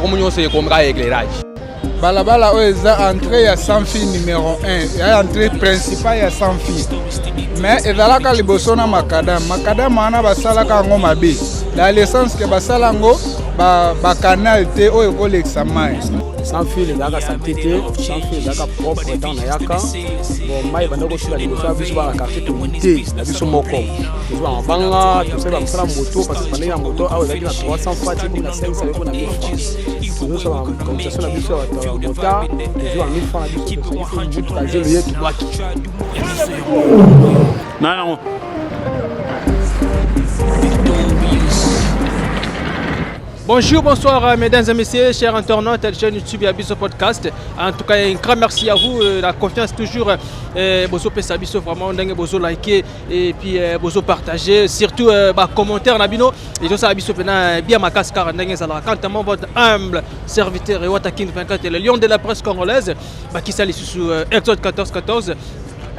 Komo nyonso ekomi kaka éclairage. Balabala oyo eza entrée ya sans fil numéro 1, ya entrée principale ya sans fil, mais ezalaka liboso na macadam. Macadam wana basalaka yango mabe dans le sens que basala yango bacanal te oyo ekolekisa mai. Sans fil ezalaka saleté te, sans fil ezalaka propre. Ntango nayaka, bon, mai ebanda kosila liboso ya biso bana quartier. Tobuté na biso moko, tozwa mabanga, tosali bamosala moto, parce que bandenge ya moto awa ezalaki na 300 francs, ti na 500, eko na 1000 francs. Tozosala cotisation na biso ya bato ya motard, tozwa 1000 francs na biso, tosangisi mutuka, zelo ye tobwaki. Na yango. Bonjour, bonsoir, mesdames et messieurs, chers internautes de chaîne YouTube ya Biso Podcast. En tout cas, un grand merci à vous, la confiance toujours. Bozo pesa biso vraiment, ndenge bozo liker et puis bozo partager, surtout ba commentaire na bino et tout ça biso pena bien makasi car ndenge ezalaka. Quant à moi, votre humble serviteur Ewata King 24, le lion de la presse congolaise, bakisa lisusu Exode 14 14.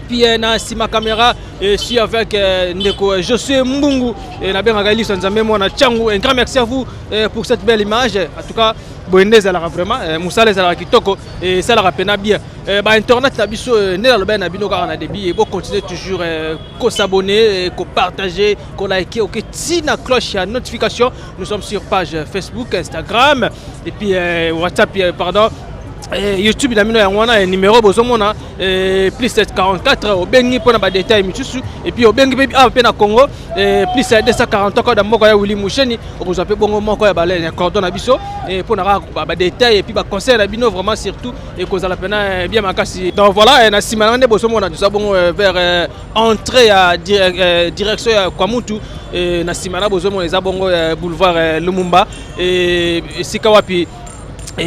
Puis na nsima caméra, je suis avec ndeko Josué Mbungu et nabengaka Elisa Nzambe mwana Tchangu. Un grand merci à vous pour cette belle image. En tout cas, boye nde ezalaka vraiment, mosala ezalaka kitoko, esalaka pena bien. Bainternet na biso, nde nalobai na bino kaka na début, bocontinue toujours kos'abonner, kopartager, koliker, ok, tina cloche ya notification. Nous sommes sur page Facebook, Instagram et puis WhatsApp, pardon, YouTube na bino yango wana. Numéro bozomona, plus 44, obengi mpona badétail misusu. Et puis obengi mpe awa mpe na Congo, plus 243, code moko ya Willi Musheni, okozwa mpe bongo moko ya bale ya cordon na biso mpona kaka badétail et puis baconseil na bino vraiment, surtout ekozala mpena bien makasi. Donc voilà, na nsima nanga nde bozomona, toza bongo vers entrée ya direction ya Kwamutu. Na nsima na bozomona eza bongo boulevard Lumumba, esika wapi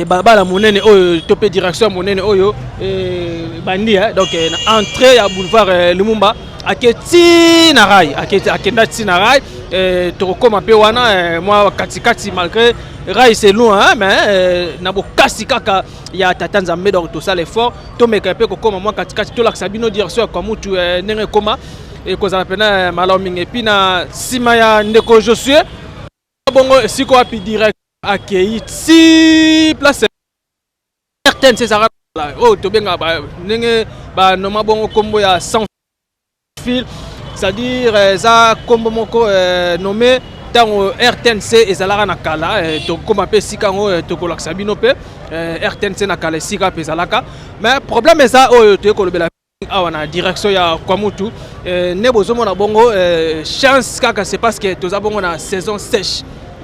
balabala monene oyo to mpe direction ya monene oyo bandi. Donc na entrée ya boulevard Lumumba, ake ti na rail, akenda ti na rail. Tokokóma mpe wana mwa katikati, malgré rail c'est loin, mais na bokasi kaka ya tata Nzambe, donc tosala effort, tomeka mpe kokóma mwa katikati, tolakisa bino direction ya Kwamutu ndenge ekóma, ekozala mpena malamu mingi. Et puis na nsima ya ndeko Josue bongo esika wapi direct akei ti place RTNC ezalaka oyo tobengaka ndenge banoma bongo nkombo ya sans fil, c'est-à-dire eza nkombo moko nommé ntango RTNC ezalaka na kala. Tokóma mpe esika yango, tokolakisa bino mpe RTNC na kala esika mpe ezalaka. Mais problème eza oyo toye kolobela awa na direction ya Kwamutu, nde bozomona bongo, chance kaka, c'est parce que toza bongo na saison sèche,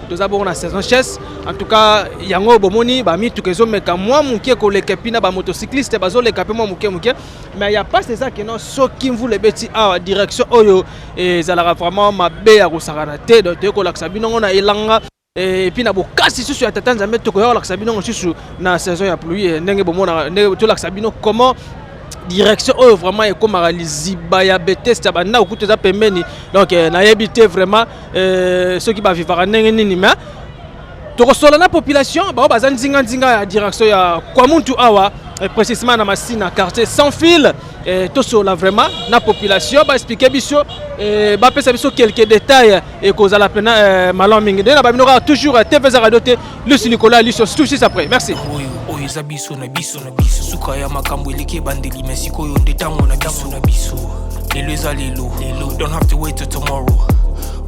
toza bongo na saison sèche. En tout cas, yango bomoni bamituka ezomeka mwa moke koleka, epi na bamotocycliste bazoleka mpe mwa moke moke. Mais ya pasi eza keno soki mvula ebeti awa, direction oyo ezalaka vraiment mabe ya kosakana te. Donc toye kolakisa bino ngo na elanga et puis na bokasi susu ya tata Nzambe, tokoya kolakisa bino ngo susu na saison ya pluie, ndenge bomona, ndenge tolakisa bino comment direction oyo vraiment ekomaka liziba ya beteste ya bandako kutu eza pembeni. Donc nayebi te vraiment soki bavivaka ndenge nini, mais tokosola na population bao baza nzinga-nzinga ya direction ya Kwamuntu awa, précisément na Masina, quartier sans fil. Tosola vraiment na population, baexpliquer biso, bapesa biso quelques détails, ekozala mpena malamu mingi. Nde na babino kaka toujours TV eza radio te, lisu likolo ya liso, tout juste après. Merci. Oyo oyo eza biso na biso na biso, suka ya makambo eleki ebandeli, me sikoyo nde ntango na biso na biso. Lelo eza lelo lelo, don't have to wait till tomorrow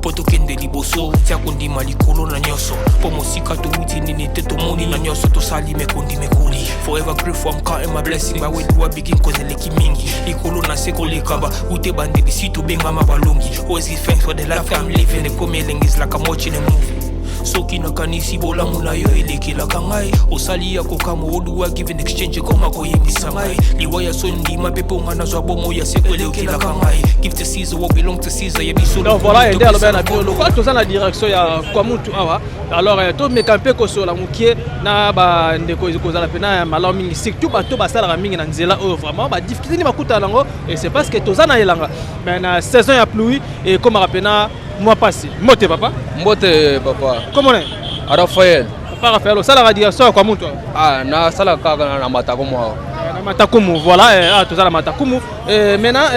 mpo tokende liboso. Tia kondima likolo na nyonso, mpo mosika towuti nini te, tomoni na nyonso tosali mekondi mekoli. Forever grateful, I'm counting my blessing. By where do I begin? Cause eleki mingi likolo na se koleka ba ute bandeli si tobengama balongi. Always give thanks for the life I'm living. Ekomi elengi, is like I'm watching a movie. Soki nakanisi bolamu na yo elekelaka ngai, osali ya kokamwa. Oduwa give in exchange, ekoma koyebisa ngai liwa ya so ndima mpe mponga nazwa bomo ya seko elekelaka ngai. Give to Caesar what belong to Caesar, ya biso. Donc voilà, nde alobi na bino lokola toza na direction ya Kwamutu awa, alors tomeka mpe kosola mokie na bandeko, kozala mpena ya malamu mingi, surtout bato basalaka mingi na nzela oyo, vraiment badifficulté nini bakutana nango. Et c'est parce que toza na elanga, mais na saison ya pluie ekomaka mpena mwa pasi. Mbote papa. Mbote papa. Komona? Raphaël. Papa Raphaël, osalaka direction ya Kwamutu awa? Ah, nasalaka kaka na Matakumu awa. Na Matakumu, voilà. Awa toza na Matakumu. Maintenant,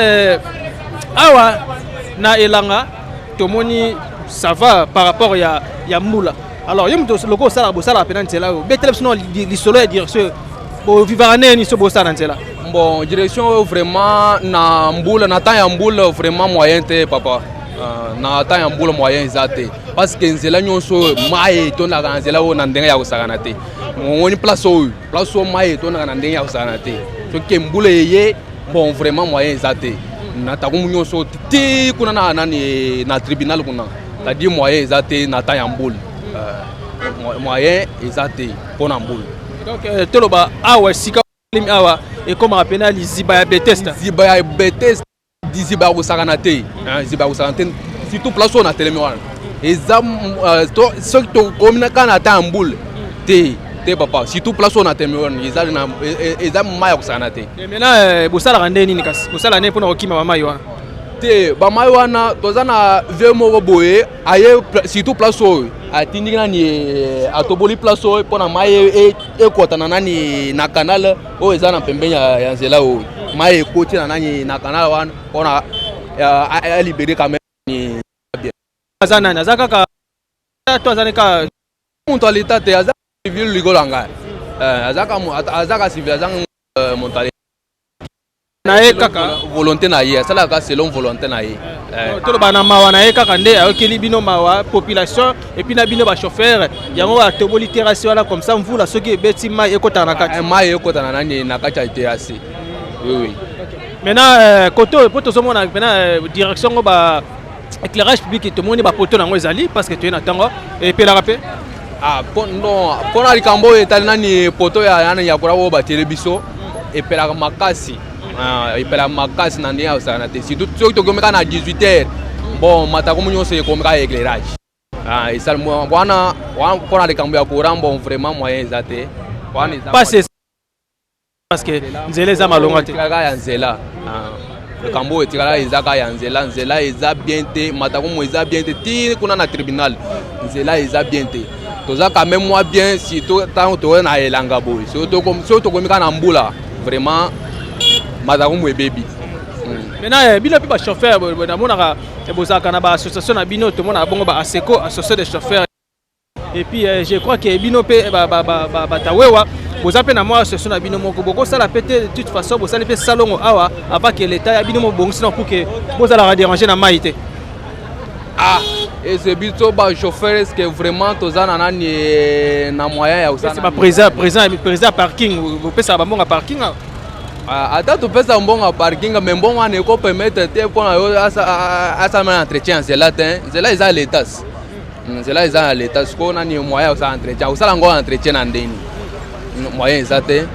awa na elanga tomoni ça va par rapport ya mbula. Alors yo moto loko osalaka, bosalaka mpena nzela oyo, betela biso no lisolo ya direction. Bovivaka nini so bosala na nzela? Bon, direction oyo vraiment, na mbula, na temps ya mbula, vraiment moyen te, papa. Na temps ya mbula moyen eza te, parce que nzela nyonso oyo mai etondaka na nzela oyo na ndenge ya kosakana te. Omoni place oyo, place oyo mai etondaka na ndenge ya kosakana te. Soki mbula eye, bon, vraiment moyen eza te. Na takumu nyonso ti kuna na nani, na tribunal kuna, c'est-à-dire moyen eza te na temps ya mbula. Moyen eza te mpo na mbula. Donc toloba awa esika limi awa ekomaka mpena liziba ya Betesda. Liziba ya Betesda, liziba ya kosakana te, liziba ya kosakana te. Surtout place oyo na telemi wana eza soki tokomi kaka na temps ya mbula te te, papa. Surtout place oyo na telemi wana eza mai ya kosakana te. Maintenant bosalaka nde nini? Kasi bosala nde mpona kokima bamai wana? Te, bamai wana toza na vieux moko boye aye surtout place oyo, atindiki nani, atoboli place oyo mpona mai ekɔta na nani, na canal oyo eza na pembeni ya nzela oyo. Mai ekoti na nani, na canal wana, mpona alibérer quand même bien. Aza nani? Aza kaka to aza kaka? Moto aleta te, aza civil likolo ya ngai. Aza ka civil, aza moto na ye kaka. Volonté na ye, asalaka selon volonté na ye. Toloba na mawa na ye kaka nde ayokeli bino mawa, population, et puis na bino bachauffeur. Yango atoboli terrasse wana, comme ça mvula soki ebeti, mai ekotaka na kati. Mai ekota na nani, na kati ya terrasse, oui. Maintenant côté oyo, mpo tozomona maintenant direction ngo, ba éclairage public, tomoni bapoto nango ezali, parce que toye na ntango epelaka mpe. Ah, non, mpona likambo oyo etali nani, poto ya nani, ya courant oyo batieli biso, epelaka makasi, epelaka makasi na ndenge ya kosala te. Surtout soki tokomi kaka na 18 heures, bon, matakumu nyonso ekomi kaka éclairage. Esali wana mpona likambo ya courant, bon, vraiment moyen eza te wana. Pasi, parce que nzela eza malonga te. Kaka ya nzela, likambo oyo etikala eza kaka ya nzela. Nzela eza bien te, matakumu eza bien te ti kuna na tribunal, nzela eza bien te. Toza quand même mwa bien, surtout ntango toza na elanga boye. Soki tokomi kaka na mbula, vraiment matakumu ebebi. Maintenant bino mpe bachauffeur, namonaka bozalaka na baassociation na bino. Tomonaka bongo ba ASECO, association des chauffeurs, et puis je crois que bino mpe batawewa boza mpe na mwa association na bino moko. Bokosala mpe te? De toute façon bosali mpe salongo awa avant que l'état ya bino mobongisi na pour que bozalaka déranger na mai te. Ah, ese biso bachauffeur, est-ce que vraiment toza na nani, na moyen ya kosala? Baprésident, président parking, bopesaka bambongo ya parking awa? Ata topesa mbongo ya parking, mais mbongo wana ekopermettre te mpona yo asala na entretien ya nzela te. Nzela eza leta, nzela eza na leta. Sikoyo nani moyen ya kosala entretien, kosala yango entretien na ndeni? Moyen eza te.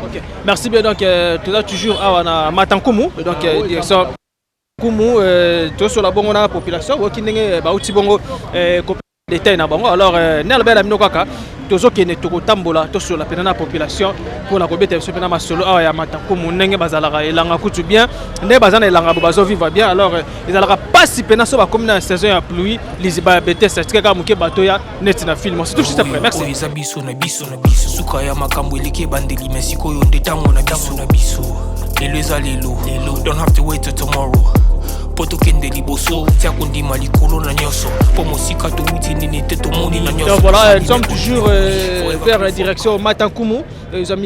Ok, merci bien. Donc toza toujours awa na Matankumu, donc direction Kumu. Tosola bongo na population, oyoki ndenge bauti bongo détail na bango. Alors ne alobela bino kaka, tozokende, tokotambola, tosola mpena na population mpona kobeta biso mpena masolo awa ya Matankumu, ndenge bazalaka elanga kutu bien, ndenge baza na elanga bo bazovivre bien. Alors ezalaka mpasi mpena so bakomi na saison ya pluie, liziba ya Betesda tika kaka moke, bato ya neti na film. Surtout juste après, merci. Oyo eza biso na biso na biso. Suka ya makambo eleki ebandeli, me sikoyo nde ntango na biso na biso. Lelo eza lelo, don't have to wait till tomorrow mpo tokende liboso. Tia kondima likolo na nyonso, mpo mosika towuti nini te, tomoni na nyonso. Donc voilà, nous sommes toujours vers la direction Matankumu, nous sommes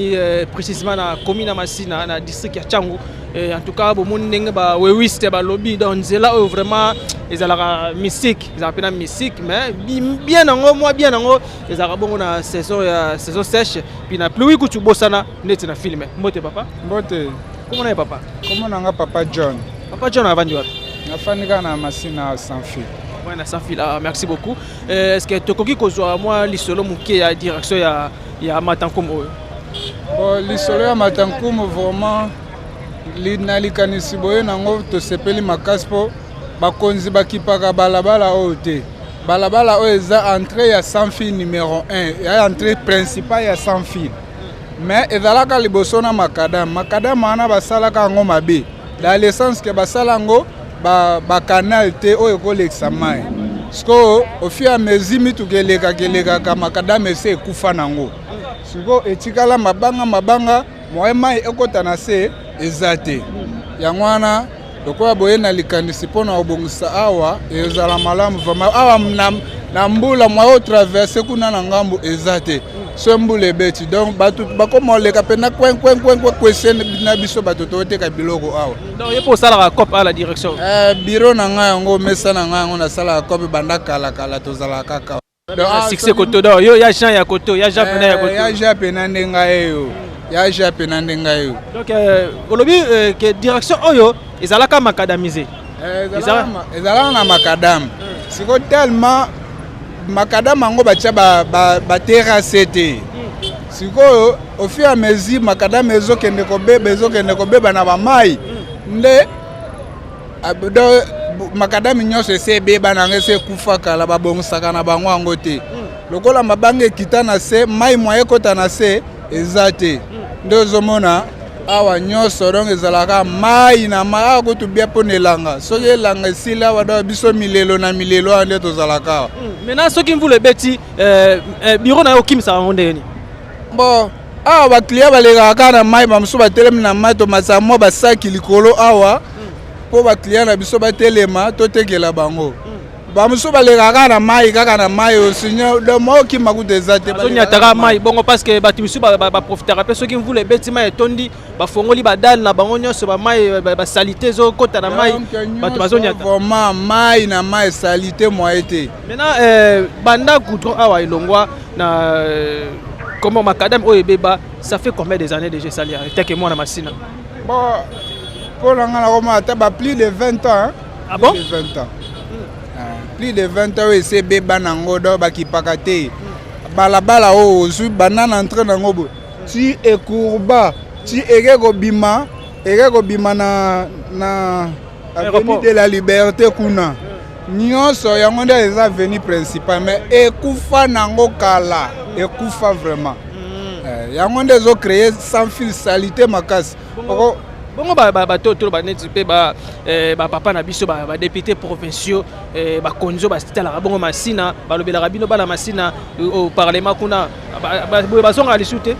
précisément na commune ya Masina, na district ya Tshangu. En tout cas bomoni ndenge bawewiste balobi. Donc nzela oyo vraiment ezalaka mystique, ezalaka mpena mystique, mais bien nango, mwa bien nango ezalaka bongo na saison ya saison sèche, puis na pluie kutu bosana neti na film. Mbote papa. Mbote. Komona ye papa? Komona nanga papa John. Papa John, avandi wapi? Nafandi kaka na Masina, sans fil. Ouais, na sans fil. Ah, merci beaucoup. Est-ce que tokoki kozwa mwa lisolo moke ya direction ya Matankumu oyo? Bon, lisolo ya Matankumu vraiment na likanisi boye nango, tosepeli makasi, mpo bakonzi bakipaka balabala oyo te. Balabala oyo eza entrée ya sans fil numéro 1, ya entrée principale ya sans fil, mais ezalaka liboso na macadam. Macadam wana basalaka yango mabe, dans le sens que basala yango bacanal te oyo ekolekisa mai. Sikoyo au fur et à mesure mituka elekaka elekaka, macadam ese ekufa nango. Sikoyo etikala mabanga mabanga, moye mai ekɔta na se eza te. Yango wana lokola boye na likanisi mpona kobongisa awa, ezala malamu vraiment awa na. Na mbula, moyen otraverse kuna na ngambo eza te. So mbula ebeti, donc bato bakoma oleka mpena kwenkwenkwenkwe kwese na biso bato toteka biloko awa. Donc ye mpo osalaka cope à la direction? Bureau na ngai yango, mesa na ngai yango, nasalaka cope banda kalakala, tozalaka kaka. Donc, succès koto, donc yo ya Jean ya koto, ya Jean pena ya koto. Ya Jean pena nde ngai eyo, ya Jean pena nde ngai eyo. Donc olobi ke direction oyo ezalaka macadamisé? Ezalaka na macadam. Sikoyo tellement macadam yango batia baterrasse te, sikoyo au fur et à mesure macadam ezokende kobeba, ezokende kobeba na bamai nde. Donc macadam nyonso esi ebeba na yango, esi ekufa kala, babongisaka na bango yango te. Lokola mabanga ekita na se, mai moyen ekɔta na se eza te, nde ozomona awa nyonso. Donc ezalaka mai na mai awa, kutu bia mpona elanga. Soki elanga esili awa, donc biso milelo na milelo awa nde tozalaka awa. Maintenant, soki mvula ebeti, bureau na yo okimisaka yango ndenge nini? Bon, awa baclient balekaka kaka na mai, bamosusu batelemi na mai, tomasaka mwa basaki likolo awa mpo baclient na biso batelema, totekela bango. Bamosusu balekaka kaka na mai, kaka na mai osigne. Donc mwa okima kuta eza te. Azoniataka mai bongo, parce que bato misusu baprofitaka mpe. Soki mvula ebeti, mai etondi, bafongoli badale na bango nyonso, bamai basalite ezokɔta na mai, bato bazoniata. Vraiment, mai na mai, saleté moyen te. Maintenant, banda goudron awa elongwa na comment, macadam oyo ebeba, ça fait combien des années déjà esali teke mwana Masina? Bon, mpo na nga nakoma ata ba plus de 20 ans, hein? Ah bon? Plus de 20 ans. Plus de 20 ans oyo esi ebeba nango. Donc bakipaka te balabala oyo ozwi banda na entrée nango boye ti ecourba ti eke kobima na avenue de la Liberté kuna nyonso. Yango nde eza avenue principale, mais ekufa nango kala, ekufa vraiment. Yango nde ezocréer sans fil saleté makasi. Bongo bato toloba neti mpe bapapa na biso, badéputé provinciaux, bakonzi oyo batalaka bongo Masina, balobelaka bino bana Masina au parlement kuna boye, bazongaka lisu te?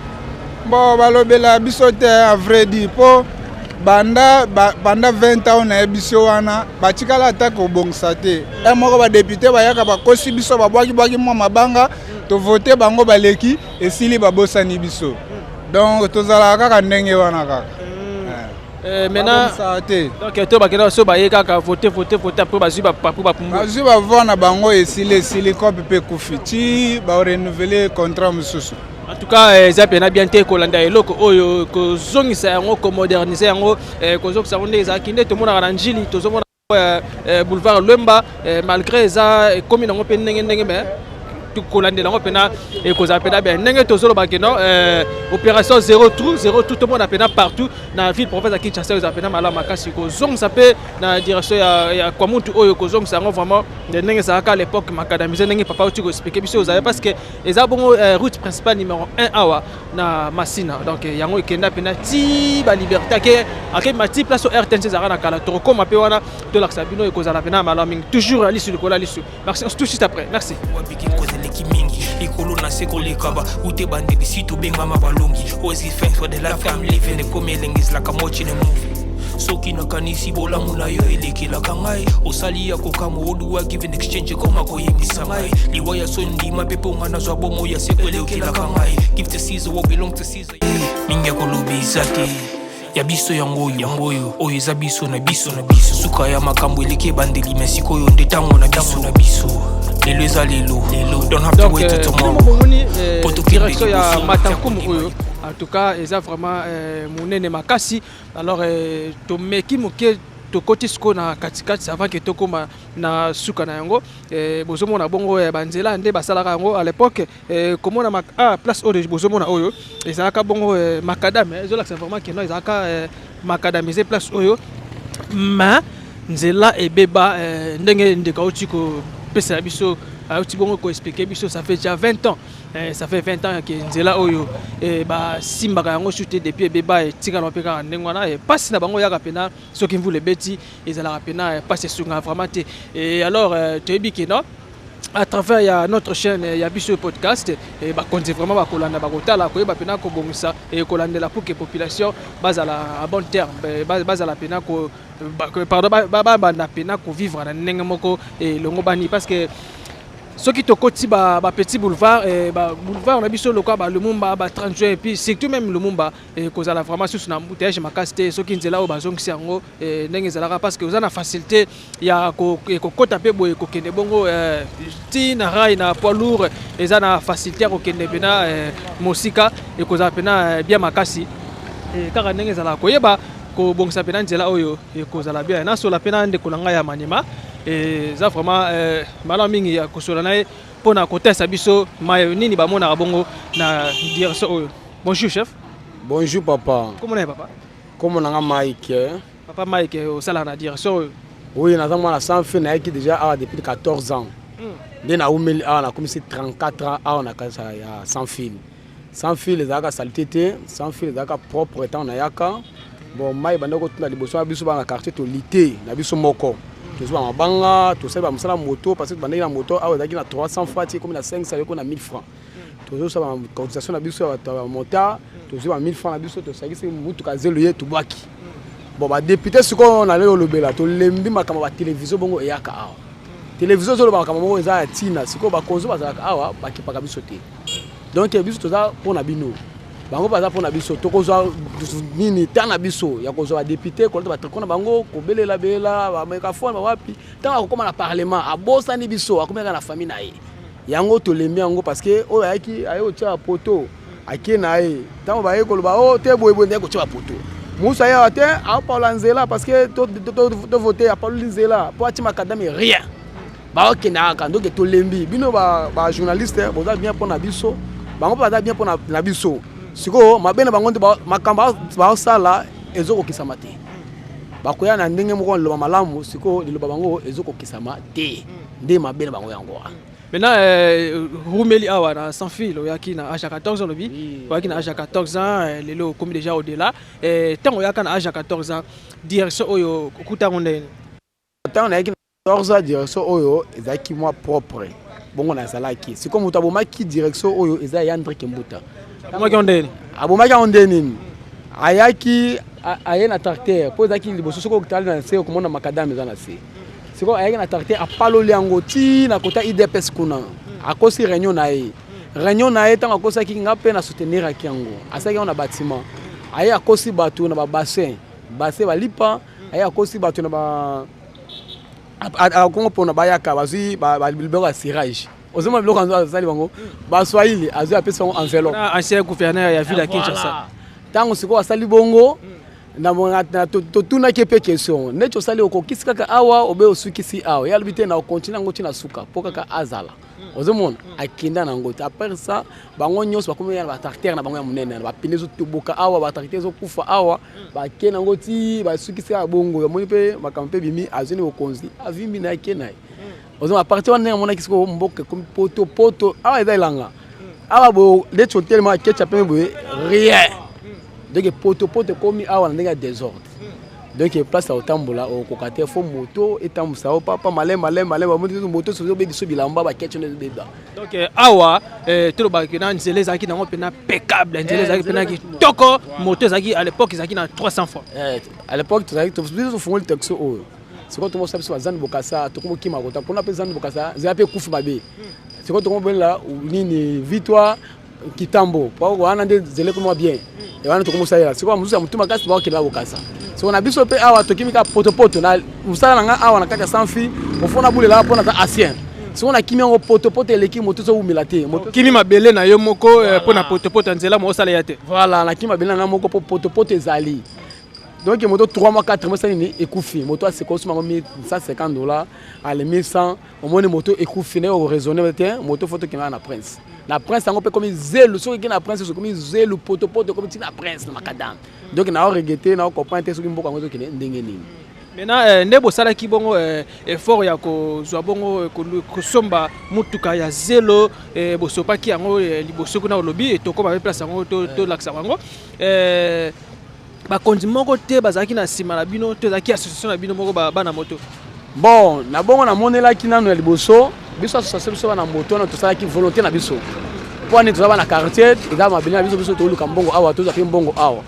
Bon, balobela biso te, à vrai dire, mpo banda 20 ans nayebi biso wana, batikala ata kobongisa te. E moko badéputé bayaka, bakosi biso, babwakibwaki mwa mabanga, tovote bango, baleki, esili, babosani biso. Donc tozalaka kaka ndenge wana kaka. Maintenant te. Donc to bakenda so baye kaka vote, vote, vote, après bazwi bapapu, bapumbu. Bazwi bavoix na bango, esili, esili, cope mpe ekufi ti barenouveler contrat mosusu. En tout cas, eza mpena bien te. Kolanda eloko oyo, kozongisa yango, komoderniser yango, kozongisa yango nde ezalaki, nde tomonaka na Njili, tozomona boulevard Lwemba, malgré eza ekomi nango mpe ndenge ndenge, mais kolandela yango mpena ekozala mpena bien. Ndenge tozoloba ke non, opération zéro trou, zéro trou, tomona mpena partout na ville province ya Kinshasa, ezala mpena malamu makasi. Kozongisa mpe na direction ya Kwamutu oyo, kozongisa yango vraiment ndenge ezalaka à l'époque, macadamisé, ndenge papa oti koexpliquer biso ozali, parce que eza bongo route principale numéro 1 awa na Masina. Donc yango ekenda mpena ti baliberté, akema ti place o RTNC ezalaka na kala. Tokokóma mpe wana, tolakisa bino, ekozala mpena malamu mingi. Toujours lisu likolo ya lisu. Merci, tout de suite après. Merci. Wabiki nkozeleki mingi likolo na se koleka ba ute bandeli si tobengama balongi. Always give thanks for the life I'm living. Ekomi elengi ezalaka watching a movie. Soki nakanisi bolamu na yo elekelaka ngai, osali ya kokamwa oduwa, give and exchange ekoma koyembisa ngai liwa ya so ndima mpe mponga nazwa bomo ya seko elekelaka ngai. Give to Caesar what belong to Caesar. Mingi ya koloba eza te. Ya biso yango oyo, yango oyo, oyo eza biso na biso na biso. Suka ya makambo eleki ebandeli, me sikoyo nde ntango na biso na biso. Lelo eza lelo lelo, don't have to wait till tomorrow. Bomoni direction ya Matankumu oyo, en tout cas eza vraiment monene makasi. Alors tomeki moke, tokoti sikoyo na katikati avant ke tokóma na suka na yango. Bozomona bongo banzela nde basalaka yango à l'époque. Komona place oyo bozomona oyo ezalaka bongo macadam, ezolakisa vraiment ke non, ezalaka macadamisé place oyo, mais nzela ebeba ndenge ndeko auti kopesela biso, auti bongo koexpliquer biso. Ça fait déjà 20 ans, ça fait 20 ans ke nzela oyo basimbaka yango su te. Depuis ebeba, etikala mpe kaka ndenge wana. Mpasi na bango yaka mpena soki mvula ebeti, ezalaka mpena mpasi, esungaka vraiment te. Et alors toyebi ke non, à travers ya notre chaîne ya biso podcast, bakonzi vraiment bakolanda, bakotala, koyeba mpena kobongisa, kolandela pour que population bazala à bon terme, bazala mpena, pardon, babanda mpena kovivre na ndenge moko elongo bani, parce que Soki tokoti ba, ba petit boulevard eh, ba boulevard na biso lokola ba Lumumba, ba 30 juin, et puis surtout même Lumumba, eh, kozala vraiment susu na embouteillage makasi te soki nzela oyo bazongisi yango eh, ndenge ezalaka, parce que oza na facilité ya kokota mpe boye kokende bongo eh, ti na rail na poids lourd, eza na facilité ya kokende mpena eh, mosika, ekozala mpena eh, bien makasi eh, kaka ndenge ezalaka koyeba kobongisa mpena nzela oyo ekozala bien. Nasola mpe na ndeko na ngai ya Maniema, eza vraiment eh, malamu mingi ya kosola na ye mpona kotalisa biso maye nini bamonaka bongo na direction oyo. Bonjour chef. Bonjour papa. Komona ye papa? Kombo na nga Mike. Papa Mike, osalaka na direction oyo? Oui, naza mwana sans fin, nayaki déjà awa depuis 14 ans. Nde naumeli awa, nakomisi 34 ans awa na kati ya sans fil. Sans fil ezalaka saleté te, sans fil ezalaka propre ntango nayaka. Bon, mai ebanda kotunda liboso na biso bana quartier, tolite na biso moko. Tozwa mabanga, tosali bamosala moto parce que tobandaki na moto awa ezalaki na 300 francs, ti ekomi na 500, ekomi na 1000 francs. Tozosala bacotisation na biso ya bato ya motard, tozwi ba 1000 francs na biso, tosangisi mutuka zelo ye tobwaki. Bon, badéputé sikoyo nalei olobela, tolembi makambo ya batelevizio bongo eyaka awa. Televizio ezoloba makambo moko eza ya ntina, sikoyo bakonzi bazalaka awa bakipaka biso te. Donc biso toza mpona bino, bango baza mpona biso. Tokozwa nini ta na biso ya kozwa badéputé, kolata batricot na bango, kobelela belela bamegafone bawapi? Ntango akokóma na parlement, abosani biso, akomi kaka na famille na ye. Yango tolembi yango, parce que oyo ayaki aye kotia bapoto, ake na ye. Ntango baye koloba o te boyeboye, nde kotia bapoto mosusu aye awa te, apaola nzela parce que tovote, apaloli nzela mpo atia macadam, rien, baokende kaka. Donc tolembi bino bajournaliste, boza bien mpo na biso, bango mpe baza bien mpo na biso. Sikoyo mabe na bango nde makambo baosala ezokokisama te. Bakoya na ndenge moko liloba malamu, sikoyo liloba bango ezokokisama te, nde mabe na bango yango wana. Maintenant, rumeli awa na sans fil, oyaki na âge ya 14 ans, olobi oyaki na âge ya 14 ans, lelo okomi déjà au-delà. Ntango oyaka na âge ya 14 ans, direction oyo okuta yango ndenge? Ntango nayaki na 14 ans, direction oyo ezalaki mwa propre bongo. Nazalaki sikoyo moto abomaki direction oyo eza ya André Kimbuta. Abomaki yango ndenge? Abomaki yango nde nini? Ayaki, aye na tracteur, mpo ezalaki liboso, soki otali na se okomona macadam eza na se. Sikoyo ayaki na tracteur, apaloli yango ti na kota UDPS kuna. Akosi réunion na ye, réunion na ye ntango akosaki, nga mpe na souteniraki yango. Asalaki yango na bâtiment, aye akosi bato na babassin, bassin balipa, aye akosi bato na ba akongo mpona bayaka bazwi biloko ya cirage. Ozomona biloko yango azali bango baswahili, azwi apesi bango enveloppe. Ancien gouverneur ya ville ya Kinshasa. Ntango sikoyo asali bongo, totunaki mpe question neti osali okokisi kaka awa obe osukisi awa? Ye alobi te, na okontinue yango ntina suka mpo kaka azala. Ozomona akenda na yango te. Après ça, bango nyonso bakomi ya na batracteur na bango ya monene na bapine ezotoboka awa, batracteur ezokufa awa, bakende yango ti basukisi kaka bongo. Amoni mpe makambo mpe bimi, azwi ni bokonzi, avimbi na ye, ake na ye. Ozomona parti wana ndenge amonaki sikoyo mboka ekomi poto poto awa, eza elanga awa boye neti otelema ketcha pembe boye, rien. Donc poto poto ekomi awa na ndenge ya désordre. Donc place ya kotambola okokoka te, fo moto etambusa yo papa maleme maleme maleme. Bamoni moto soki obebi so bilamba, baketch ndo ezobeba. Donc awa tolobaki na nzela ezalaki nango mpena impeccable, nzela ezalaki mpena kitoko, moto ezalaki à l'époque ezalaki na 300 francs. À l'époque tozalaki, biso tofungoli taxi oyo sikoyo, tomosa biso bazandi Bokasa, tokomokima kota kuna mpe zandi Bokasa, nzela mpe ekufi mabe. Sikoyo tokomobelela nini, Victoire Kitambo, po wana nde nzela ekoma bien, wana tokomosalela. Sikoyo mosusu ya motu makasi bakokende Bokasa. Sikoyo na biso mpe awa tokimi kaka potopoto na mosala na nga awa na kati ya sans fil ofo nabulela mpo naza ancien. Sikoyo nakimi yango, potopoto eleki, moto ezowumela te. Kimi mabele na yo moko mpo na potopoto ya nzela mo osala ya te. Voilà, nakimi mabele na nga moko mpo potopoto ezali. Donc moto 3 mois, 4 mois esali nini, ekufi. Moto aseka osoma yango 150 $, ale 1100. Omoni moto ekufi, ndenge okoraisonne te, moto fo tokendaka na Prince. Na Prince yango mpe ekomi zelu, soki eke na Prince ekomi zelu, potopoto ekomi ntina Prince na macadam. Donc nao regretter, nao comprendre te soki mboka yango ezokende ndenge nini. Maintenant, nde bosalaki bongo effort ya kozwa bongo kosomba mutuka ya zelo, bosopaki yango liboso kuna, olobi tokóma pe place yango, tolakisa bango. Bakonzi moko te bazalaki na nsima na bino to ezalaki association na bino moko bana moto? Bon, na bongo namonelaki nano ya liboso, biso association, biso bana moto wana tosalaki volonté na biso mpo ani toza bana quartier, eza mabele na biso, biso toluka mbongo awa, tozwa mpe mbongo awa.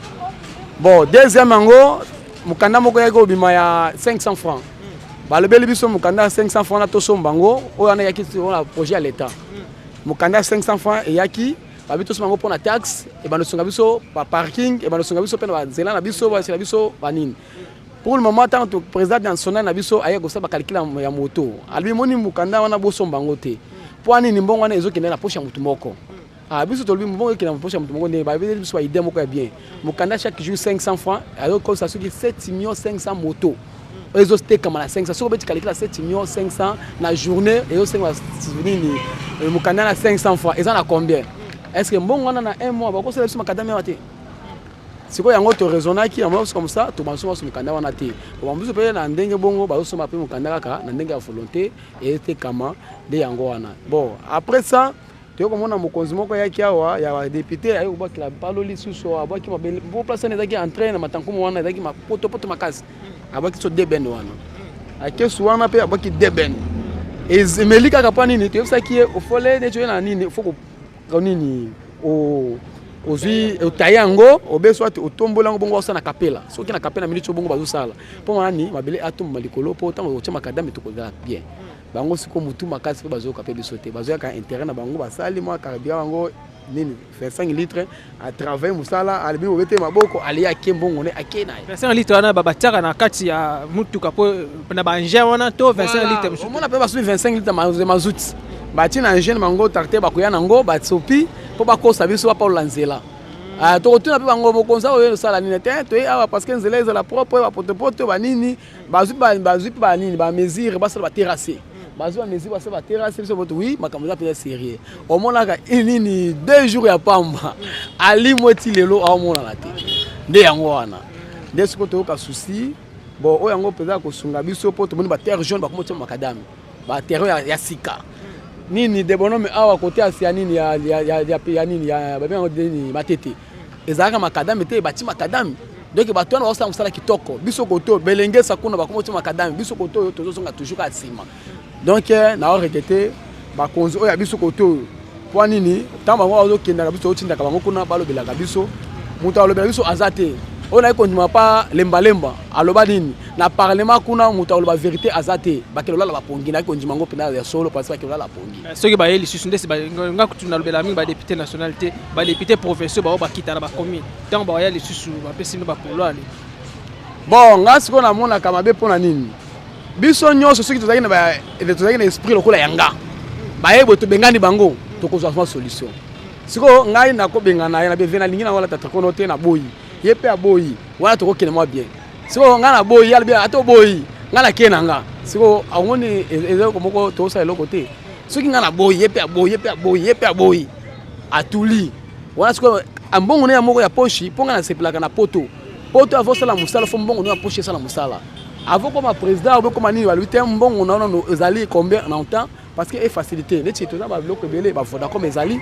Bon, deuxième yango, mokanda moko eyaki kobima ya 500 francs. Balobeli biso mokanda ya 500 francs wana tosomba yango, oyo wana eyaki na projet ya l'État. Mokanda ya 500 francs eyaki, babi tosomba yango mpona taxe, ebanda osunga biso ba parking, ebanda osunga biso mpe na banzela na biso, basela biso banini. Pour le moment, ntango président national na biso aye kosala bacalcul ya moto, alobi moni mokanda wana bosomba yango te. Mpo nini? Mbongo wana ezokende na poche ya motu moko. Ah, biso tolobi mbongo ekende na poche ya motu moko ndenge babeli biso baidée moko ya bien. Mokanda chaque jour 500 francs azokosa soki 7 millions 500 moto oyo ezotekama na 500. Soki obeti calcul ya 7 millions 500 na journée, ezosenga nini? Mokanda na 500 francs eza na combien? Est ce que mbongo wana na un mois bakosala biso makadami awa te? Sikoyo yango toraisonnaki yango comme ça, tobasomba biso mokanda wana te. Biso mpe na ndenge bongo bazosomba mpe mokanda kaka na ndenge ya volonté, etekama nde yango wana. Bon, après ça, toyei komona mokonzi moko ayaki awa ya badéputé, aye kobwakela balo lisusu, abwaki mabele po place wana ezalaki entrée na matankumu, wana ezalaki mapotopoto makasi, abwaki so deux bennes wana, akesu wana mpe abwaki deux bennes, emeli kaka. Mpo nini? Toyebisaki ye ofole neti oye na nini, fo nini, ozwi otaye yango, obe soit otomboli yango bongo, osala na kapela. Soki na kapela miniti bongo bazosala mpo nani, mabele atombama likolo, mpo ntango otia macadam tokozala bien. Bango sikoyo motu makasi mpe bazoyoka mpe biso te, bazoyaka intérêt na bango. Basali mwa carburant bango nini, 25 litre, atravaille mosala, alobi obete maboko, alie, ake mbongo ne ake na ye. 25 litre wana batiaka na kati ya mutuka mpo na baengin wana to 25 litre mosusu? Omona mpe basuki 25 litre mazuti batie na engin bango, tracteur bakoya nango, basopi mpo bakosa biso, bapalola nzela. Tokotuna mpe bango, mokonzi oyo osala nini te? Toye awa parce que nzela ezala propre, bapotopoto banini, bazwi mpe banini, bamesure, basala baterrasse, bazwi bamesure, basala baterrasse. Biso boto wi, makambo eza mpenza sérieux. Omonaka nini, 2 jours ya pamba alimwe ti lelo aomonana te. Nde yango wana nde sikoyo toyoka souci. Bon, oyo yango mpenza kosunga biso, mpo tomoni baterre jaune bakoma tia macadam, baterrain ya sika nini de bonhomme awa kote ya nini ya nini ya babengango nini, Matete, ezalaka macadam te, bati macadam. Donc bato wana bazosala mosala kitoko. Biso kote oyo belengesa kuna bakoma tia macadam, biso kote oyo tozozonga toujours kaka nsima. Donc naoregretter bakonzi oyo ya biso kote oyo. Mpo nini? Ntango bango bazokendaka, biso tozotindaka bango kuna, balobelaka biso, moto alobela biso aza te. Oyo naye kondima pa lembalemba aloba nini na parlement kuna, moto aloba vérité aza te. Bakende olala bapongi, naye kondima yango mpenza ya solo, parce bakende olala pongi. Soki baye lisusu nde nga kutu nalobela mingi badéputé national te, badéputé provinciaux bao bakita na bacommune, ntango baya lisusu bapesi bino bapolo ale? Bon, nga sikoyo namonaka mabe. Mpo na nini? Biso nyonso soki tozalaki na esprit lokola yanga, baye boye, tobengani bango, tokozwa mwa solution. Sikoyo ngai nakobengana ye na beve, nalingi nango alata trikono te, naboyi, ye mpe aboyi, wana tokokende mwa bien. Sikoyo ngai naboyi, ye alobi ata oboyi, ngai nakee na nga. Sikoyo omoni eloko moko tokosala eloko te. Soki ngai naboyi, ye mpe aboyi, ye mpe aboyi, ye mpe aboyi, atuli wana. Sikoyo mbongo ne ya moko ya poche, mpo ngai nasepelaka na poto poto. Avant osala mosala, fo mbongo no ya poche esala mosala. Avant koma président obe koma nini, balobi te mbongo na nano ezali combien na temps, parce que efacilité neti toza babiloko ebele, bavodacom ezali,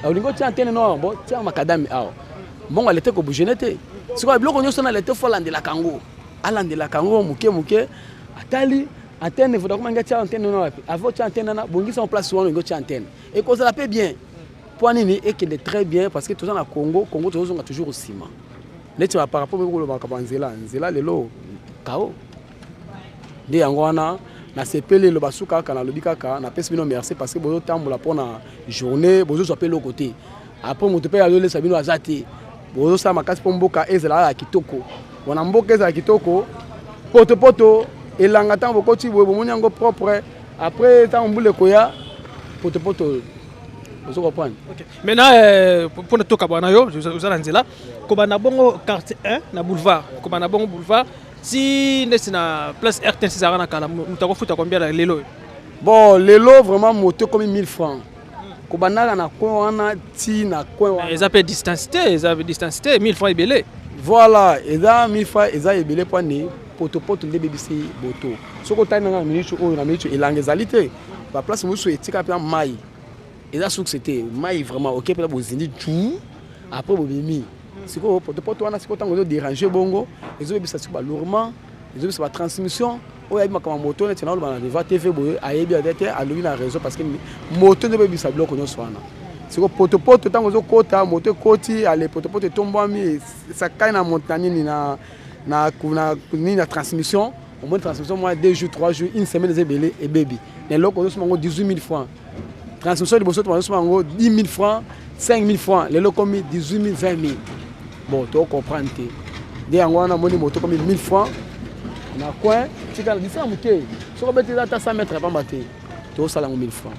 olingi otia antenne no, bo tia macadam awa, mbongo alete kobouger te. Sikoyo biloko nyonso na lete, fo alandelaka yango, alandelaka yango moke moke. Atali antenne Vodacom, alingi atia antenne wana wapi? Avant otia antenne wana, bongisa place wana olingi otia antenne, ekozala mpe bien. Mpo nini ekende très bien? Parce que toza na Congo, Congo tozozonga toujours nsima neti par rapport kolobaka banzela nzela lelo kao. Nde yango wana nasepeli eloba suka kaka, nalobi kaka napesi bino merci, parce que bozotambola mpona journée, bozozwa mpe eloko te, après moto mpe azolesa bino aza te. Bozosala makasi mpo mboka ezala ya kitoko. Wana mboka ezala kitoko, potopoto elanga, ntango bokoti boye bomoni yango propre. Après ntango mbula ekoya, potopoto, ozo comprendre. Okay. Maintenant, mpona tokabwana na yo, oza na nzela kobanda bongo quartier 1 na boulevard, kobanda bongo boulevard ti ndeti na place RTNC ezalaka na kala, moto akofuta combien na lelo oyo? Bon, lelo vraiment moto ekomi 1000 francs, kobandaka na coin wana ti na coin wana. Eza mpe distance te, eza distance te, 1000 francs ebele. Voilà, eza 1000 francs, eza ebele. Mpo ani potopoto nde ebebisi boto. Soki otali nanga na minute oyo, na minute elanga ezali te, baplace mosusu etika mpenza mai, eza source te, mai vraiment oke mpenza bozindi ju, après bobimi. Sikoyo potopoto wana, sikoyo ntango ezodéranger bongo, ezobebisa sikoyo balourement, ezobebisa batransmission. Oyo ayebi makambo ya moto, neti naoloba na Viva TV boye, ayebi ate te, alobi na réseau, parce que moto nde obebisa biloko nyonso wana. Sikoyo potopoto ntango ezokota, moto ekoti, ale potopoto etombwami, esakai na na nini na nini na transmission. Omoni transmission mwa 2 jours, 3 jours, une semaine, eza ebele, ebebi. Na eloko ozosomba yango 18 000 francs. Transmission liboso tozosomba yango 10 000 francs, 5 000 francs, lelo ekomi 18 000, 20 000. Bon, tocomprendre te. Nde yango wana omoni moto ekomi 1000 francs na coin, tikala distance moke, soki obeti eza ata 100 mètres pamba te, tozosala yango 1000 francs.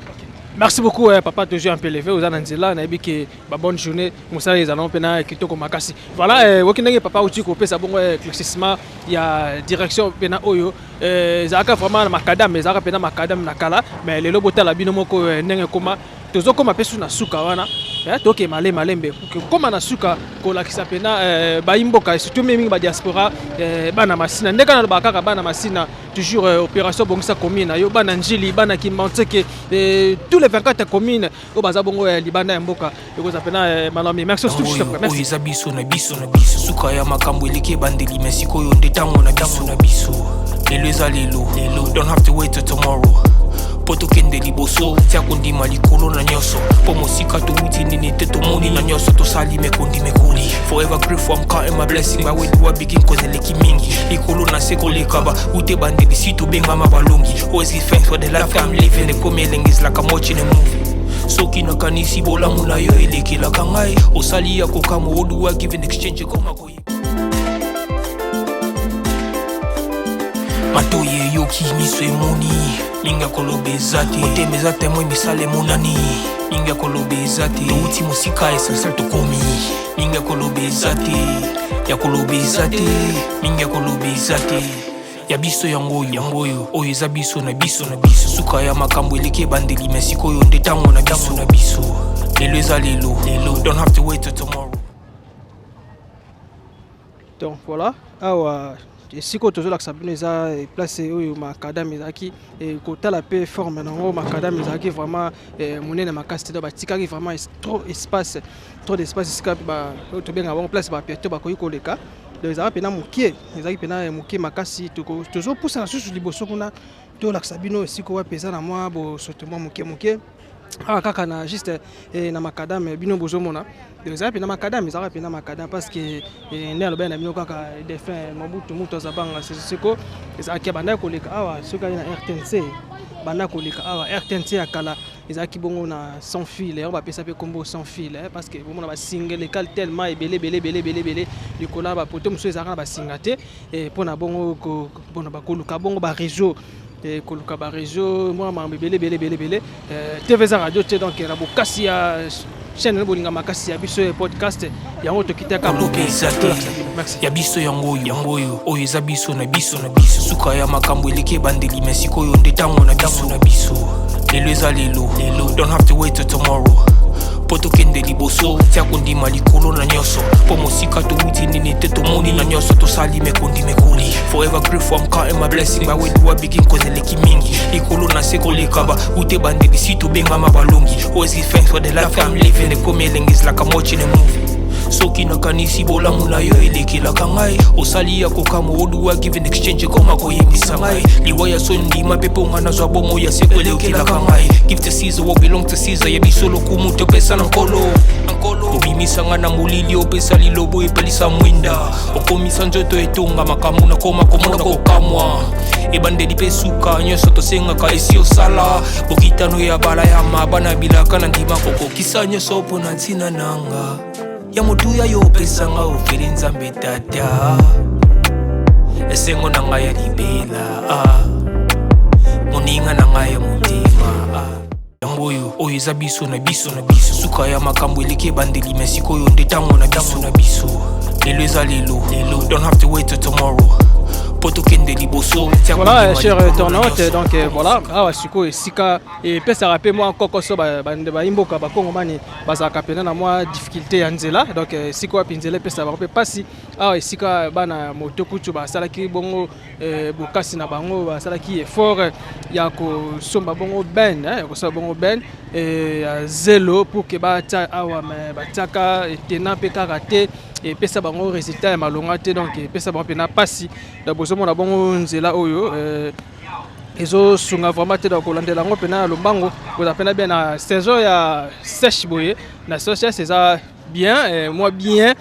Merci beaucoup papa, toujours un peu levé oza na nzela, nayebi ke ba bonne journée, mosala ezala mpena kitoko makasi. Voilà, oki ndenge papa auti kopesa bongo éclaircissement ya direction mpena oyo ezalaka vraiment na macadam, ezalaka mpena macadam na kala, mais lelo botala bino moko ndenge ekoma. Tozokóma mpe su na suka wana, toke malembe malembe kóma na suka, kolakisa mpena bayimboka, surtout mingi badiaspora, bana Masina. Ndenge nalobaka kaka, bana Masina toujours, opération bongisa commune na yo, bana Njili, bana Kimbanseke, tous les 24 communes oyo baza bongo libanda ya mboka, ekozala mpena malamu. Merci. Oyo eza biso na biso na biso. Suka ya makambo eleki ebandeli, me sikoyo nde ntango na biso na biso. Lelo eza lelo, don't have to wait till tomorrow mpo tokende liboso. Tia kondima likolo na nyonso, mpo mosika towuti nini te, tomoni na nyonso tosali mekondi mekoli. Forever grateful, I'm counting my blessing. By where do I begin? Cause eleki mingi, likolo na se koleka ba ute bandeli si tobengama balongi. Always give thanks for the life I'm living. Ekomi elengi, is like I'm watching a movie. Soki nakanisi bolamu na yo elekelaka ngai, osali ya kokamwa. What do I give in exchange? Ekoma koye matoyi eyoki, miso emoni, mingi ya koloba eza te, motema eza témoin, misala emonani, mingi ya koloba eza te, touti mosika, essentiel tokomi, mingi ya koloba eza te, ya koloba eza te, mingi ya koloba eza te. Ya biso yango oyo, yango oyo, oyo eza biso na biso na biso. Suka ya makambo eleki ebandeli, me sikoyo nde ntango na biso na biso. Lelo eza lelo, don't have to wait till tomorrow. Donc voilà, awa esika oyo tozolakisa bino eza place oyo macadam ezalaki. Kotala mpe forme nango, macadam ezalaki vraiment monene makasi te, donc batikaki vraiment trop espace, trop d'espace, esika oyo tobengaka bango place bapiéton bakoki koleka. Donc ezalaka mpena mokie, ezalaki mpena moke makasi. Tozopusana susu liboso kuna, tolakisa bino esika wapi eza na mwa bosoto mwa moke moke, awa kaka na juste na macadam. Bino bozomona, ezalaki mpena macadam, ezalaka mpena macadam, parce que nde alobaki na bino kaka défunt Mobutu, mutu aza banga seko, ezalaki bandaki koleka awa. Soki ali na RTNC, banda koleka awa, RTNC ya kala ezalaki bongo na sans fil. Yango bapesa mpe kombo sans fil, parce que bomona basinga eleka tellement ebele ebele ebele ebele ebele likolo ya bapoteau mosusu, ezalaka na basinga te mpona bongo mpona bakoluka bongo baréseau, koluka baréseau, mwa makambo ebele ebele ebele ebele. TV eza radio te, donc na bokasi ya chaîne na bolinga makasi ya biso ya podcast, yango tokitaka. Koloba eza te, ya biso yango oyo, yango oyo, oyo eza biso na biso na biso. Suka ya makambo eleki ebandeli, me sikoyo nde ntango na biso na biso. Lelo eza lelo, don't have to wait till tomorrow mpo tokende liboso. Tia kondima likolo na nyonso, mpo mosika towuti nini te, tomoni na nyonso tosali mekondi mekoli. Forever grateful, I'm counting my blessing. By where do I begin? Cause eleki mingi, likolo na se koleka ba ute bandeli si tobengama balongi. Always give thanks for the life I'm living. Ekomi elengi, is like I'm watching a movie. Soki nakanisi bolamu na yo elekelaka ngai, osali ya kokamwa. What do I give in exchange? Ekoma koyebisa ngai liwa ya so ndima mpe mponga nazwa bomo ya seko elekelaka ngai. Give to Caesar what belong to Caesar. Ya biso lokumu topesa na Nkolo. Obimisa nga na molili, opesa lilobo, epelisa mwinda, okomisa nzoto etonga makambo, nakoma komona kokamwa. Ebandeli mpe suka, nyonso tosengaka esi osala. Bokitano ya bala ya mabana bilaka na ndima kokokisa nyonso mpo na ntina nanga ya motuya yo opesanga ofeli. Nzambe Tata, esengo na ngai ya libela, moninga na ngai ya motema. Yango oyo, oyo eza biso na biso na biso. Suka ya makambo eleki ebandeli, me sikoyo nde ntango na biso na biso. Lelo eza lelo, don't have to wait till tomorrow mpo tokende liboso. Voilà, chers internautes, donc voilà, awa sikoyo esika epesaka mpe mwa kokoso, bayimboka bakongomani bazalaka mpena na mwa difficulté ya nzela. Donc esika wapi nzela epesaka bango mpe mpasi, awa esika bana moto kutu basalaki bongo bokasi na bango, basalaki effort ya kosomba bongo benne, ya kosomba bongo benne ya zelo pour ke batia awa, me batiaka etena mpe kaka te, epesa bango résultat ya malonga te. Donc epesa bango mpena mpasi. Donc bozomona bongo nzela oyo ezosunga vraiment te. Donc kolandela yango mpena ya lombango, kozala mpena bien na saison ya sèche boye, na saison sèche eza Bien, mwa bien,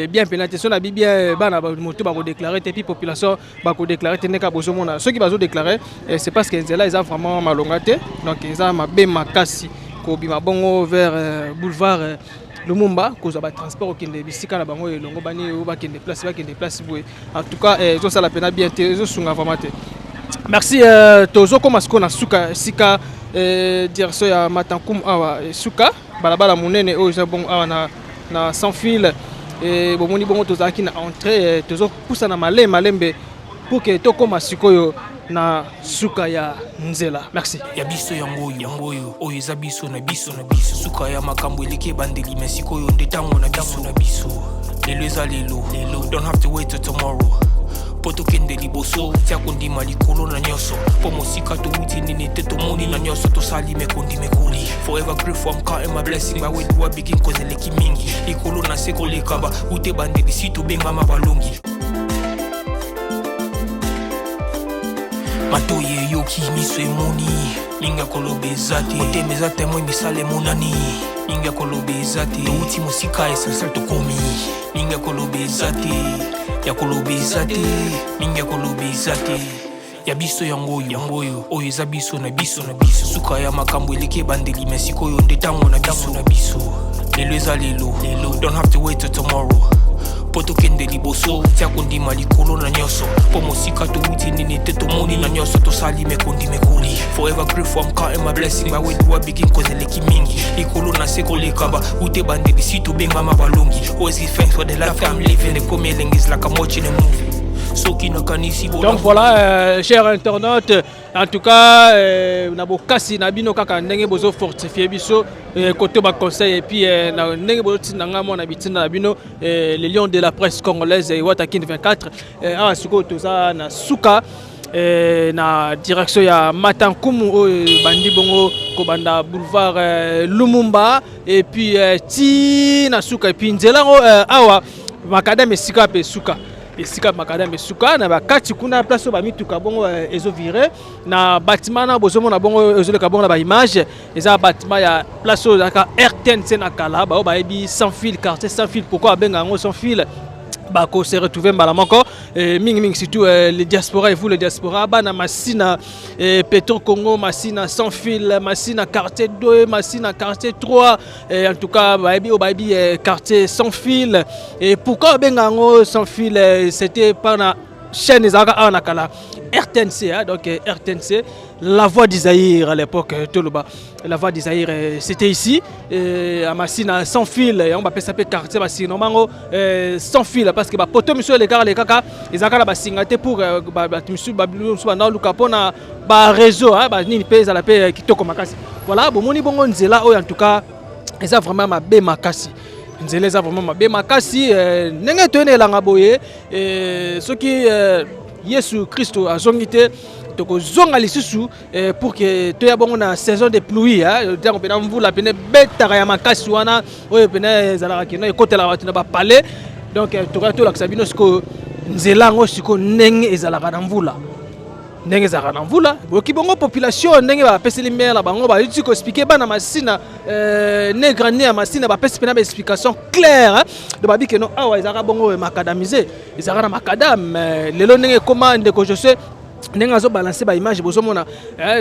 bien mpena te. So na bi bien, bana moto bakodéclarer te, puis population bakodéclarer te. Ndenge bozomona, soki bazodéclarer, c'est parce que nzela eza vraiment malonga te. Donc eza mabe makasi. Kobima bongo vers boulevard Lumumba, kozwa batransport, okende bisika na bango elongo bani oyo bakende place, bakende place boye. En tout cas, ezosala mpena bien te, ezosunga vraiment te. Merci. Tozokóma sikoyo na suka, esika direction ya Matankumu. Awa suka balabala monene oyo eza bongo awa na Sans Fil. Bomoni bongo, tozalaki na entrée, tozopusana malembe malembe pour que tokóma sikoyo na suka ya nzela. Merci. Ya biso yango oyo, yango oyo, oyo eza biso na biso na biso. Suka ya makambo eleki ebandeli, me sikoyo nde ntango na biso na biso. Lelo eza lelo, lelo. Don't have to wait till tomorrow mpo tokende liboso. Tia kondima likolo na nyonso, mpo mosika towuti nini te, tomoni na nyonso tosali mekondi mekoli. Forever grateful, I'm counting my blessing. By where do I begin? Cause eleki mingi, likolo na se koleka ba ute bandeli si tobengama balongi. Matoyi eyoki, miso emoni, mingi ya koloba eza te. Motema eza témoin, misala emonani, mingi ya koloba eza te. Touti mosika, essentiel tokomi, mingi ya koloba eza te, ya koloba eza te, mingi ya koloba eza te. Ya biso yango oyo, yango oyo, oyo eza biso na biso na biso. Suka ya makambo eleki ebandeli, me sikoyo nde ntango na biso na biso. Lelo eza lelo, lelo. Don't have to wait till tomorrow mpo tokende liboso. Tia kondima likolo na nyonso, mpo mosika towuti nini te, tomoni na nyonso tosali mekondi mekoli. Forever grateful, I'm counting my blessing. By where do I begin? Cause eleki mingi, likolo na se koleka ba ute bandeli si tobengama balongi. Always give thanks for the life I'm living. Ekomi elengi, is like I'm watching a movie. Soki nakanisi. Donc voilà, chers internautes, en tout cas, na bokasi na bino kaka ndenge bozo fortifier biso côté ba conseil et puis na ndenge bozotinda nga mwana bitinda na bino, les lions de la presse congolaise, Watakin 24. Awa sikoyo toza na suka, na direction ya Matankumu oyo ebandi bongo kobanda boulevard Lumumba et puis ti na suka. Et puis nzela yango awa macadam, esika mpe suka, esika macadam esuka na bakati kuna, place oyo bamituka bongo ezovire na bâtiment na bozomona bongo ezoleka bongo na baimage. Eza bâtiment ya place oyo ezalaka RTNC na kala. Baoyo bayebi Sans Fil, quartier Sans Fil, pourquoi babenga yango Sans Fil, bako se retrouver mbala moko. Mingi mingi surtout les diaspora et vous les diaspora, bana Masina, Petro Congo, Masina Sans Fil, Masina quartier 2, Masina quartier 3, en tout cas bayebi oyo bayebi quartier Sans Fil et pourquoi babenga yango Sans Fil. C'était par na chaîne ezalaka awa na kala, RTNC, hein, donc RTNC, la voix du Zaïre à l'époque, toloba la voix du Zaïre, c'était ici à Masina Sans Fil. Yango bapesa mpe quartier basurnommango Sans Fil, parce que bapoto misusu elekaka lekaka ezalaka na basinga te pour bato misusu mosusu banda oluka mpona baréseau banini mpe ezala mpe kitoko makasi. Voilà, bomoni bongo nzela oyo, en tout cas eza vraiment mabe makasi. Nzela eza vraiment mabe makasi. Ndenge toyena elanga boye, soki Yesu Kristo azongi te, tokozonga lisusu pour que toya bongo na saison de pluie, ntango mpena mvula pene ebetaka ya makasi wana oyo pene ezalaka kino ekotelaka bato na bapale. Donc tokoya tolakisa bino sikoyo nzela yango sikoyo ndenge ezalaka na mvula, ndenge ezalaka na mvula. Boyoki bongo population ndenge bapeseli maire na bango, bayuti koexpliquer bana Masina, né grandi ya Masina, bapesi mpena baexplication claire. Do babi keno awa ezalaka bongo macadamisé, ezalaka na macadam. Lelo ndenge ekóma, ndeko Josue ndenge azobalancer baimage, bozomona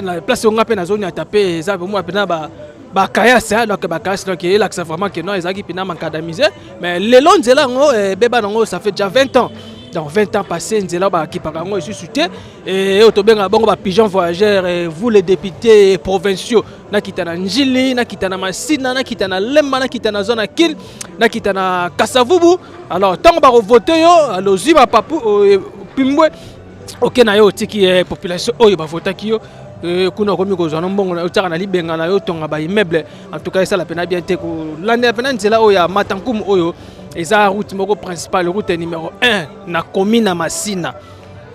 na place onga mpe nazoniata mpe eza bomona mpena bakayasi. Donc bakayasi, donc elakisa vraiment que non, ezalaki mpena macadamisé. Mais lelo nzela yango ebeba nango, ça fait déjà 20 ans. Donc 20 ans passé, nzela bakipaka yango lisusu te. Oyo tobengaka bongo bapigeon voyageur, vous les députés provinciaux, nakita na Njili, nakita na Masina, nakita na Lemba, nakita na zone ya Kil, nakita na Kasavubu. Alors ntango bakovote yo, ozwi bapapu pimbwe, oke na yo, otiki population oyo bavotaki yo kuna, okomi kozwa no mbongo otiaka na libenga na yo, otonga baimmeuble. En tout cas esala mpena bien te. Kolandela mpena nzela oyo ya Matankumu oyo eza route moko principale, route numéro 1 na commune ya Masina.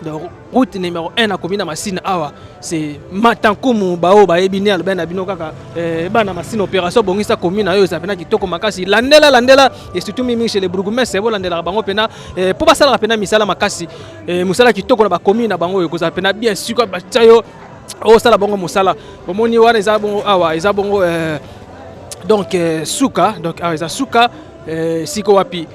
Donc route numéro 1 na commune ya Masina awa, c'est Matankumu. Baoyo bayebi nde alobai na bino kaka, bana Masina, opération bongisa commune oyo eza mpena kitoko makasi. Landela, landela, et surtout mingi chez les bourgmestres, bolandelaka bango mpena mpo basalaka mpena misala makasi, mosala kitoko na bacommune na bango oyo ekozala mpena bien. Sikoyo batia yo osala bongo mosala. Bomoni wana eza bongo awa, eza bongo donc suka. Donc awa eza suka. Siko wapi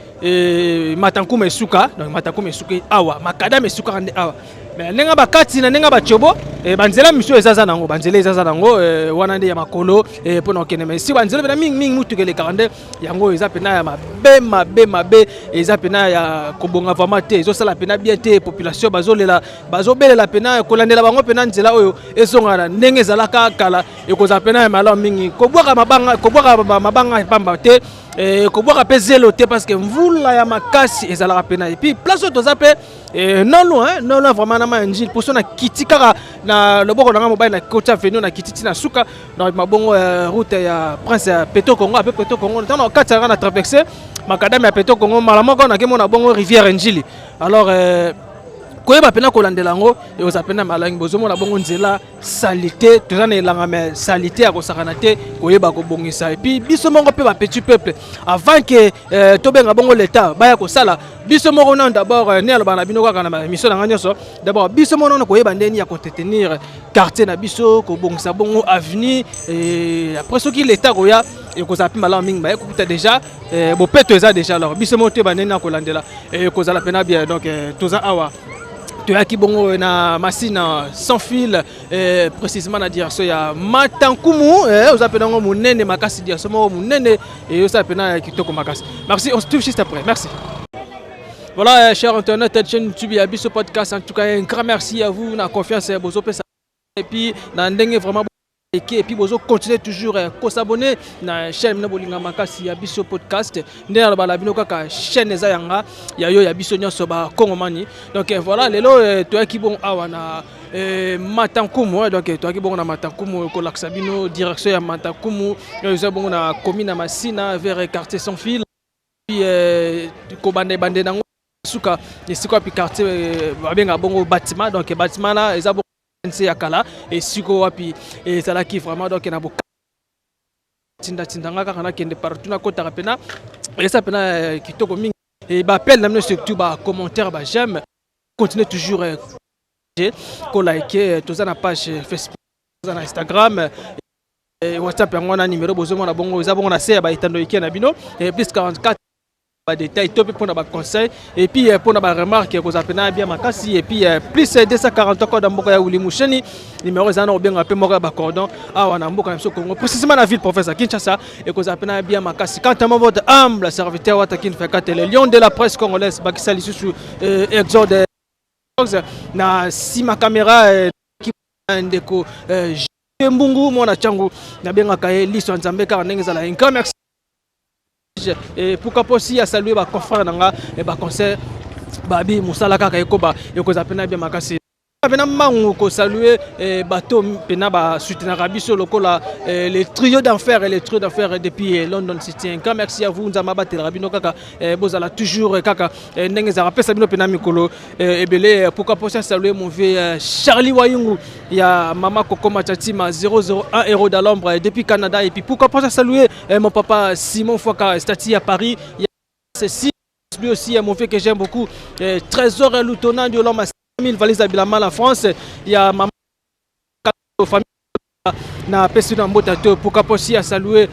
Matankumu esuka. Donc Matankumu esuki awa, macadam esukaka nde awa. Mais ndenge bakati na ndenge batiobo, banzela misusu eza nango, banzela eza nango wana nde ya makolo mpona kokende. Mais si banzela mpena mingimingi mutuka elekaka nde yango, eza mpena ya mabe, mabe, mabe, eza mpena ya kobonga vraiment te, ezosala mpena bien te. Population bazolela, bazobelela mpena kolandela bango mpena nzela oyo ezonga na ndenge ezalaka kala. Ekozala mpena ya malamu mingi. Kobwaka mabanga, kobwaka mabanga pamba te, kobwaka mpe zelo te, parce que mvula ya makasi ezalaka mpena. Et puis place oyo toza mpe non loin, non loin vraiment na ma ya Njili. Poso na kiti kaka na loboko na nga mobali, na koti avenue, na kiti ntina suka na mabongo, route ya Prince ya Petro Congo, ape Petro Congo. Ntango na kati yanga na traverse macadam ya Petro Congo, mbala moko nakemona bongo rivière Njili. Alors koyeba mpena kolandela yango ekozala mpena malangi. Bozomona bongo nzela saleté, toza na elanga mais saleté ya kosakana te. Koyeba kobongisa, et puis biso moko mpe bapetit peuple, avant que tobenga bongo l'État baya kosala, biso moko nano d'abord. Ne alobaka na bino kaka na émission na ngai nyonso, d'abord biso moko nano koyeba ndeni ya koentretenir quartier na biso, kobongisa bongo avenue. Après soki l'État koya, ekozala mpe malamu mingi, baye kokuta déjà bopeto eza déjà. Alors biso moko toyeba ndeni ya kolandela, ekozala mpena bien. Donc toza awa, toyaki bongo na Masina sans fil, précisément na direction ya Matankumu. Oza mpe nango monene makasi, direction moko monene, osala mpena ya kitoko makasi. Merci, on se trouve juste après. Merci. Voilà, chers internautes, chaîne YouTube ya Biso Podcast, en tout cas un grand merci à vous na confiance bozopesa, et puis na ndenge vraiment et puis bozo continuer toujours kos'abonner na chaîne na bolinga makasi ya Biso Podcast. Nde naloba na bino kaka, chaîne eza yanga, ya yo, ya biso nyonso bakongomani. Donc voilà, lelo toyaki bon awa na Matankumu. Donc toyaki bongo na Matankumu kolakisa bino direction ya Matankumu, eza bongo na commune ya Masina, vers quartier sans fil. Kobanda ebande nango suka esika wapi quartier babenga bongo bâtiment. Donc bâtiment na eza bongo nse ya kala, esika wapi ezalaki vraiment. Donc na tindatinda nga kaka nakende partout, nakotaka mpena, eza mpena kitoko mingi. E baappel na bino, surtout bacommentaire, baj'aime, continuez toujours kolike. Toza na page Facebook, toza na Instagram, WhatsApp yango wana numéro bozomona bongo, eza bongo na se ya baetando ike na bino, +44. Badétail to mpe mpona baconseil et puis mpona baremarque, kozala mpena bien makasi. Et puis +243, code ya mboka ya Uli Musheni, numéro eza na kobenga mpe moko ya bacordon awa na mboka na biso Congo, précisément na ville province ya Kinshasa, ekozala mpena bien makasi. Quant à moi, votre humble serviteur Watakin Fekate, le lion de la presse congolaise, bakisa lisusu Exode na nsima caméra, ndeko Mbungu mwana ntango nabengaka ye liso ya Nzambe, kaka ndenge ezala. Un grand merci et pourquoi pas aussi à saluer baconfrère na nga, baconseil babi mosala kaka ekoba, ekozala mpena bien makasi. Mpena mbangu kosaluer bato mpena basoutenaka biso lokola les trio d'enfer, les trio d'enfer depuis London City. Un grand merci à vous. Nzambe abatelaka bino kaka, bozala toujours kaka ndenge ezalaka, apesa bino mpena mikolo ebele. Pourquoi pas aussi saluer mon vieux Charlie Wayungu ya mama Kokoma Chatima, 001 héros dans l'ombre depuis Canada. Et puis pourquoi pas saluer mon papa Simon Fouaka Stati à Paris, c'est lui aussi mon vieux que j'aime beaucoup, Trésor Lutonan de l'homme à 1000 valises à Bilama la France, il y a maman famille na pesi na mbota te. Pourquoi pas aussi à saluer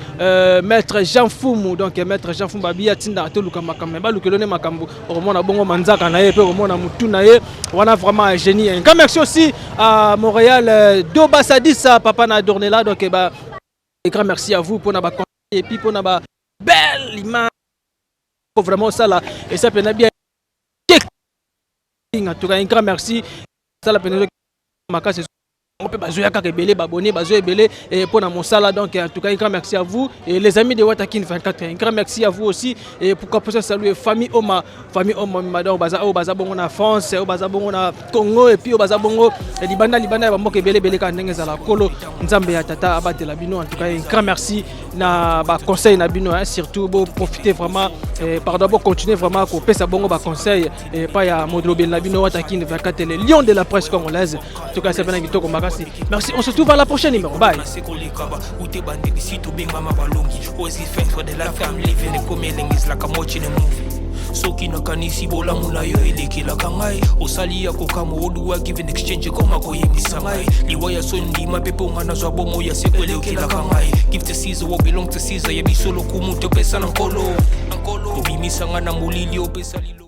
maître Jean Fumu. Donc maître Jean Fumu babi atinda toluka makambo, balukelo ne makambo, okomona bongo manzaka na ye mpe okomona mutu na ye wana, vraiment génie. Un grand merci aussi à Montréal, Doba Sadissa, papa na Dornela. Donc ba grand merci à vous pour na ba et puis pour na ba belle image vraiment ça là et ça pena bien. En tout cas un grand merci, ça la pena makasi mpe bazoya kaka ebele, babone bazoya ebele mpona mosala. Donc en tout cas un grand merci à vous et les amis de Watakin 24, un grand merci à vous aussi. Et pourquoi pas saluer famille Oma, famille Oma madame baza oyo baza bongo na France, oyo baza bongo na Congo, et puis oyo baza bongo libanda, libanda ya bamboka ebele ebele, kaka ndenge ezala. Kolo Nzambe ya tata abatela bino. En tout cas un grand merci na baconseil na bino, hein, surtout bo profiter vraiment, pardon, bo continuer vraiment kopesa bongo baconseil epai ya modolobeli na bino Watakin 24, le lion de la presse congolaise. En tout cas c'est bien, kitoko makasi. Merci, on se retrouve à la prochaine numéro. Bye. Ute bandeli si tobengama balongi. Always give thanks for the life I'm living. Ekomi elengi, it's like I'm watching a movie. Soki nakanisi bolamu na yo elekelaka ngai. Osali ya kokamwa, oduwa give and exchange ekoma koyembisa ngai. Liwa ya soni ndima mpe mpo nga nazwa bomoi ya seko elekelaka ngai. Give to Caesar what belong to Caesar. Ya biso lokumu topesa na Nkolo. Obimisa nga na molili, opesa lilo.